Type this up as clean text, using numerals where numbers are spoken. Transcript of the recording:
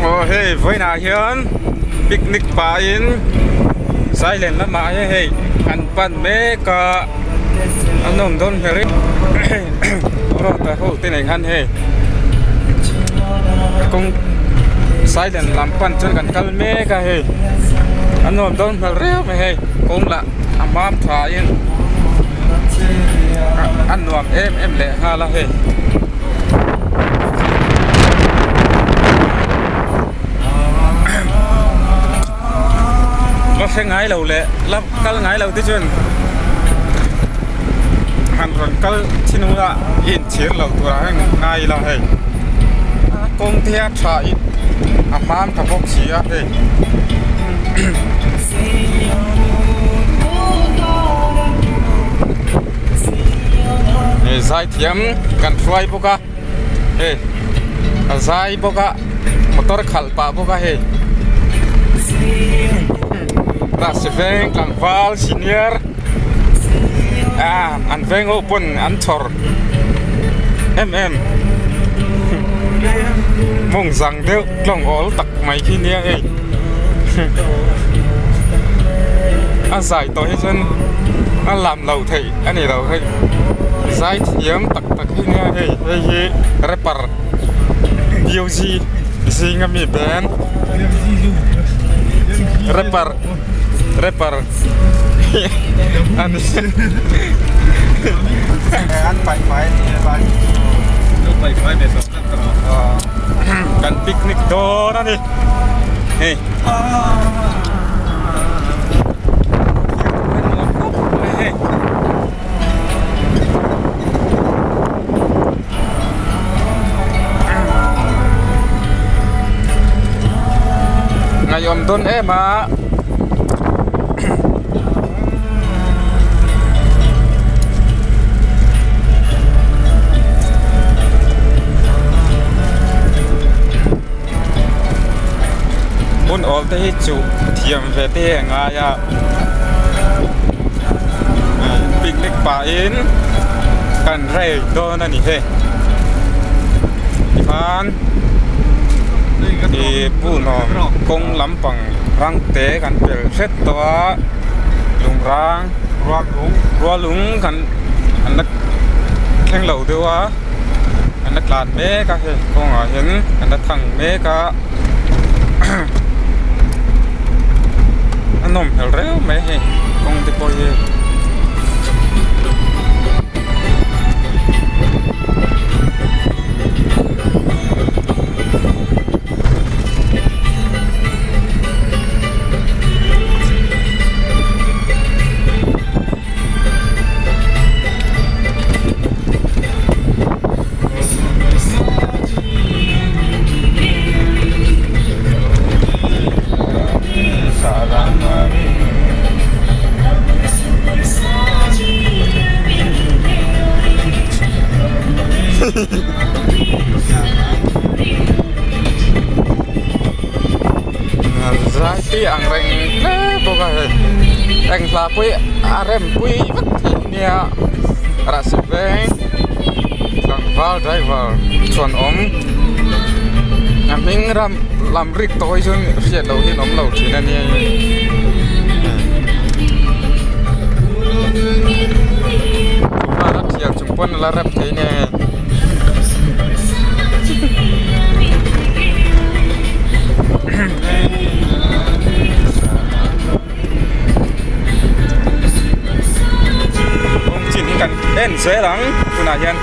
Aw hei vawiinah hian picnic pahin Sailen lamah hian hei an pan mek a a nawm dawn hmel em road a ho te nen khan hei kawng Sailen lam pan chuan kan kal mek a hei a nuam dawn hmel riau mai hei kawng lah a mam tha in a nuam em em leh nghal a hei. La hre ngai lo leh la kal ngai lo te chuan han rawn kal thin ula i inchhir lo turah hian ngai ila hei a kawng te a tha in a hmang tha bawk si a hei. Zaithiam kan hruai bawk a hei a zai bawk a motor khalh pah bawk a hei bus veng tlangval senior ah an veng ho pawn an chhawr em em mawng zang deuh tlawng awl tak mai khi nia hei a zai tawh hi chuan a lam lo theih a ni lo hei zai thiam tak tak hi nia hei hei hi rapper PUG zinga mi band rapper rapper a ni. Kan picnic dawn a ni hei ngaihawm dawn em a. Hmun awl te hi chuh thiam ve te hi a ngai a picnic pahin kan rei dawn a ni hei tikhan ih puhnawm kawng lampang rang te kan pel hret tawh a lungrang rualung kan an la thleng lo deuh a. An la tlan mek a hei kawngah hian an la thang mek a a nawm hmel reuh mai hei kawng te pawh hi. Zai tui ang reng hle bawk a hei eng hla pawh hi a rem pui vek thei nia rahsi veng tlangval driver chuan awm a hming ram lam rik tawh hi chuan hriat loh hian awm lo thin a nia hei. Chung pawn la rem thei nge. Kawng chin hi kan en zel ang tunah hian.